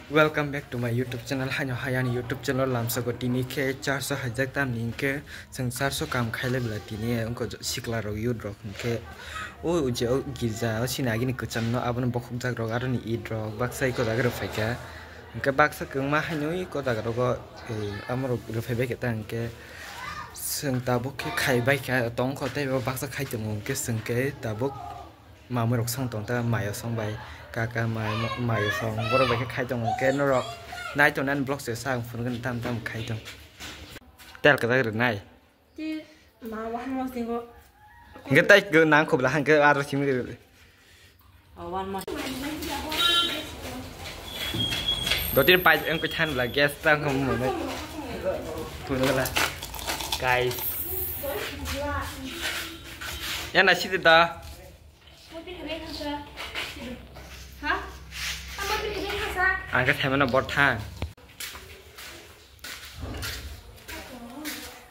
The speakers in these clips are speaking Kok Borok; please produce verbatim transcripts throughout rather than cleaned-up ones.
Welcome back to my YouTube channel. Haino hai ani YouTube channel lamsako tini khe charso haijak tamni hinkhe chwng charso kam khailai bwla tini wngkha sikla rok youth rok hinkhe o je o girja o sini agini kwcham no abono bokhokjak rok aroni it rok baksa eko jaga rok phaikha hinkhe baksa kwbangma haino eko jaga rogo amorok rwphai baikha ta hinkhe chwng tabuk khe khai baikha tongkha tei bo baksa khai tongo hinkhe chwng khe tabuk. Mamwi rok song tong ta mayo song bai kaka mai mayo song borok bai khe khai tong khe norok nai tong nani vlog se sa ang phunukhe tam tam khai tong tel kwchak rwnai. Ti ma wahmo singo. Hingke tai nang khobla hingke aro simi. Awan ma. Dotin pai ang koi than bla gas tang kham mo nai. Phunukla guys. Ya na sidi da. Ang khe saimano bor thang.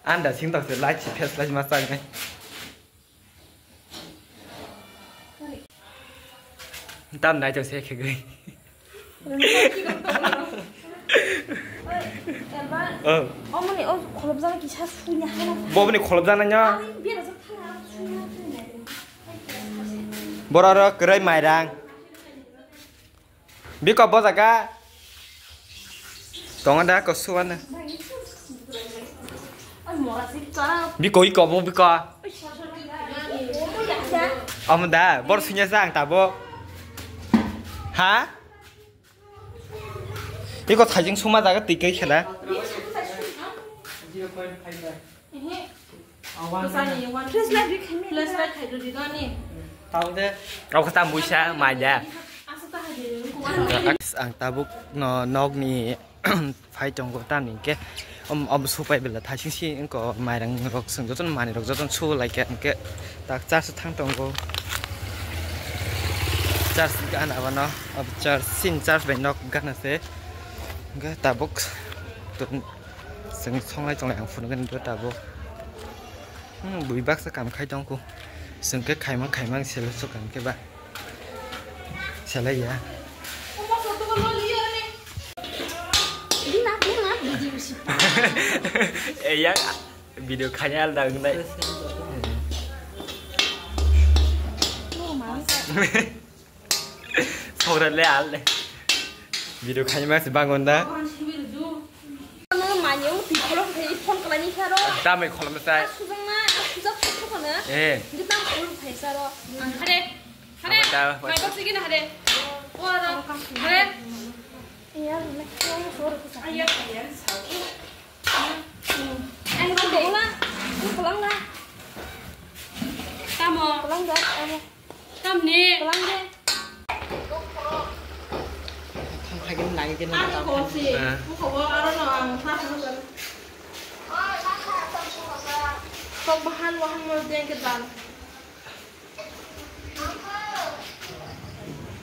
Anda sing tok se light si fes light ma chang nai. Tam nai to se khe gwi. Oh. Omoni o kholobjak kisa suina hana. Boboni kholobjak nanya. Berajak thang suina. Borok rok kwrwi mairang. Biko bo jaga. Tongo da ko suana. Biko iko bo biko. Omo da bor sunya sa ang tabo. Ha? Iko thaijing suma jaga twi kai khela. Flashlight khai rw di do ani. Tau de. Kau kata muisa maya. Asa ta hai de. Ang tabuk no nok ni phai tongo tamni ke. Om om supai bela thaising si ko mairang rok sung joton mani rok joton su lai ke ke tak charge thang tongo. Charge gan abano ob charge sin charge bai nok gan ase. Ke tabuk. Chwng songlai tonglai ang phunukgwi nukgo tabuk. Hmm, bui baksa kam khai tongkhu. Chwng khe khaimang khaimang selo swkang khe ba. Selai ya. Eh, ya, video khaina alda wngnai. Sora le al le. Video khaima se bangon da. Ano manya o twi kholom thai phone kalai ni saro. Tamai kholom sai. Sujang na, sujak sujak kana. Eh. Ngi tam kholom thai saro. Hare. Hare. Mai bak sigi na hare. O ara. Hare. Iya, na kholom sor ko sa. Iya, iya, sa. Ang ko la. Ang ko lang la. Tamo. Ko lang da. Tamni. Thang khaigin nai din. Ani ko si. Ko ko aro no ang sa sa. Kok bahan wahan mo den ke dan.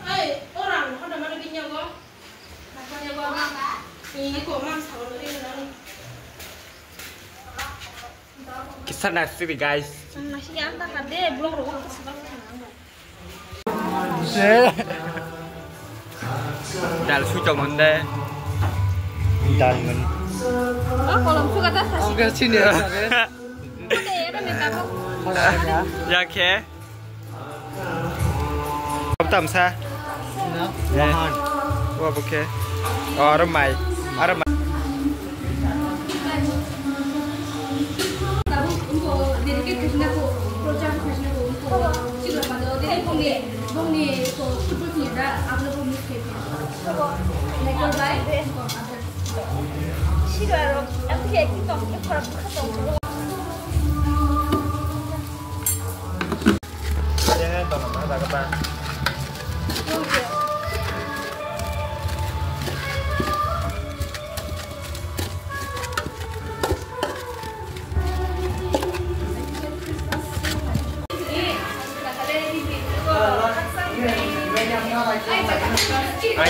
Ai, orang hoda mana binya go? Kisa nasiri guys. Dal sui tong hwnde. Dal mani. Oke, sini ya. Ya khe. Tamsa. Wahan. Wa bukhe. Oh, aro mai. Aro mai.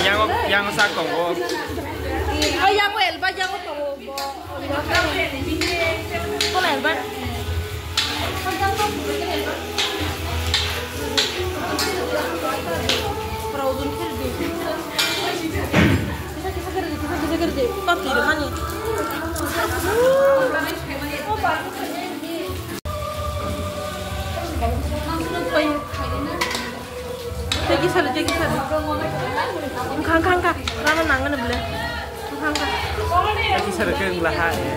Yang yang sak tongo. Yang elba yang tongo. Kono elba? Frozen kiri di. Kopi rwmani. Tegi sari, tegi sari. Wngkha, wngkha, wngkha. Rana nangani bwle. Wngkha, wngkha. Tegi sari khe wngla ha, eh.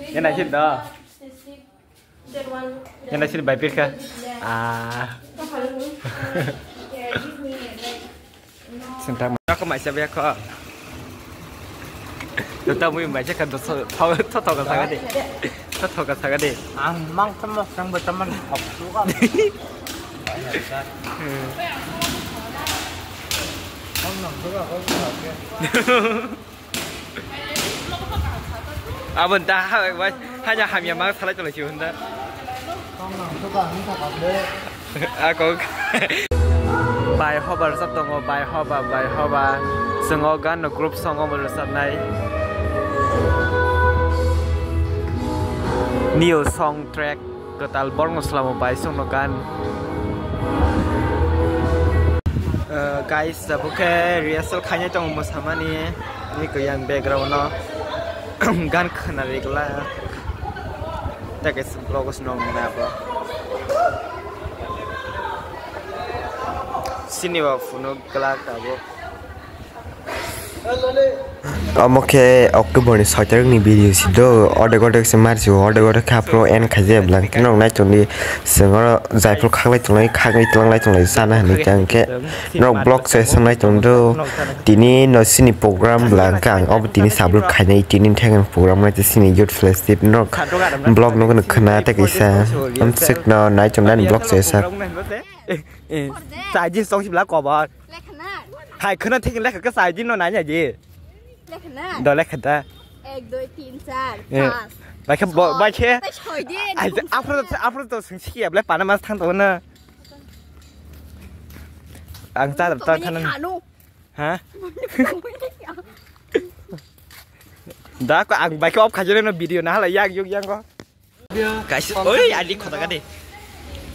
Yan akhir dah. Yan akhir baik kah? Ah. Sentang mana kau masih biar kau. Tetap mui masih kan tu tho tho tho kan sangat deh. Tho tho kan sangat deh. Ang mang tamo sang berteman hok suka. Kau nang suka kau suka. Abon ta ha wai hanya hamya mang salai tolo si honda. Ako. Bai hoba rwchap tongo, bai hoba, bai hoba. Chwng o gan no group song omo rwchapnai. New song track. Kwtal borokno swlamo bai chwngno gan. Uh, guys, abo khe rehearsal khainai tongo mwsamani. Ni kwyan background no gan khwna rigla. Tei kaisa vlog o swnam nai abo. Sini ba phunuk glak abo. Omo khe October ni soi tarik ni video si do, ordek ordek se mar si o, ordek ordek khe aphuru end khaijak bwla, hwnkhe norok nai tongdi, chwng oro jaifru khaklai tonglai, khagwi twlanglai tonglai chana hinwi khe, hwnkhe norok vlog se swnglai tong do, tini no sini program bwla, hwnkhe ang obo tini se upload khainai, tini thaikheno program nai sini youth festival norok vlog nugwi khwna tei kaisa, amswk no nai tong nani vlog se sak. Eh, eh, chaijin song si bwla kobar. Lekha na? Hai, khwna thik lekha khe chaijin no nai nai di. Lekha na? Do lekha da. Ek, dui, tin, char, eh, pas, bai khe bo-, soi. Bai khe. Tai soi di, ai, nung aphro, soi na. Aphro to sing si ya bwla pana mas thang to na. Ang ta to ta mani khana. Khanu. Ha? Da ko ang bai khe off khaijak no video na hala yak yuk yang ko. Guys, oi, ani khota ka de.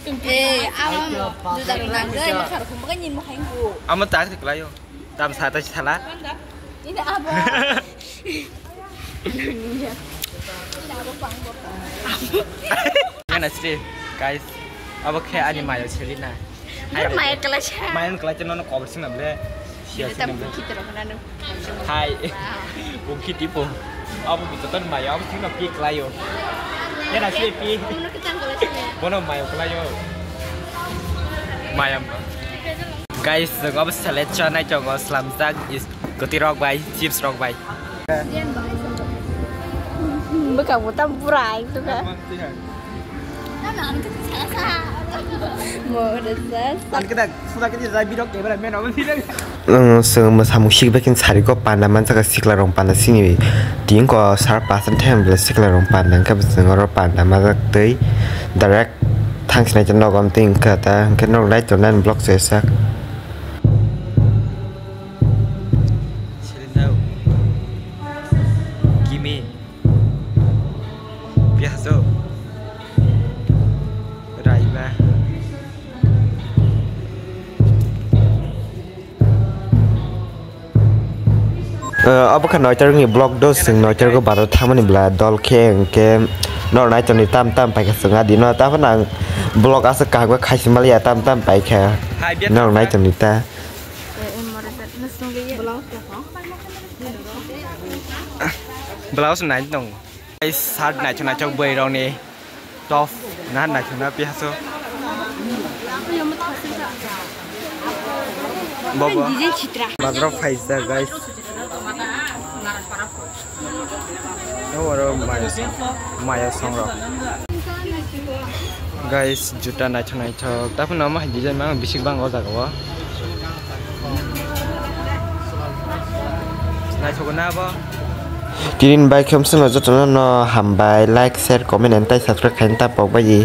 Eh, amo juda rok nang dai, ma khar khum bagai ni mo hain bu. Amo ta se klayo. Tam sa ta sala. Ini abo. Ini abo pang bo. Mana sih, guys? Abo khe ani mayo seri na. Dur mayo kala cha. Mayo kala cha no kobor sing na ble. Sia sing na ble. Hai. Bukhi tipo. Abo kita tan mayo, abo sing na pi kala yo. Ya na sih pi. Bono mayo kala yo. Mayam. Guys, jeng abo select cha nai chongo slamjak is goti rok bai, chips rok bai. Bwkha bo tam pura ang tukha. Ang khe da, suna khe da, bidok kebra men obo bidok. Ang sung mo samung sik bekin sari ko panda man saka sikla rong panda sini. Ting ko sar pasan theng bela sikla rong panda, ang khe sung oro panda ma jak tei direct thang sinai nogo am tei ang khe ta, ang khe nok light to nine block se sak. Sirinau. Kimi. Piaso. Raiba. Eh, obo khe noitarokni vlog do, chwng noitarok baro thamani bwla dol khe hwnkhe norok nai tongdi tam tam paikha chwng adino, taphano ang vlog aswk kaham khe khaisi maliya tam tam paikha norok nai tongdi ta. Blouse nai tong. Ai, shirt naithok naithok bwrwi rokni top na naithok na pihaso. Bobo. Bazar o phaijak, guys. Oro maya, maya songrok. Guys, juta naithok naithok. Taphano omo hai design mang bisik bang o jaga o. Naithok na bo. Tini bai khe jotono no hambai, like, share, comment and tei subscribe khaina ta pok bai di.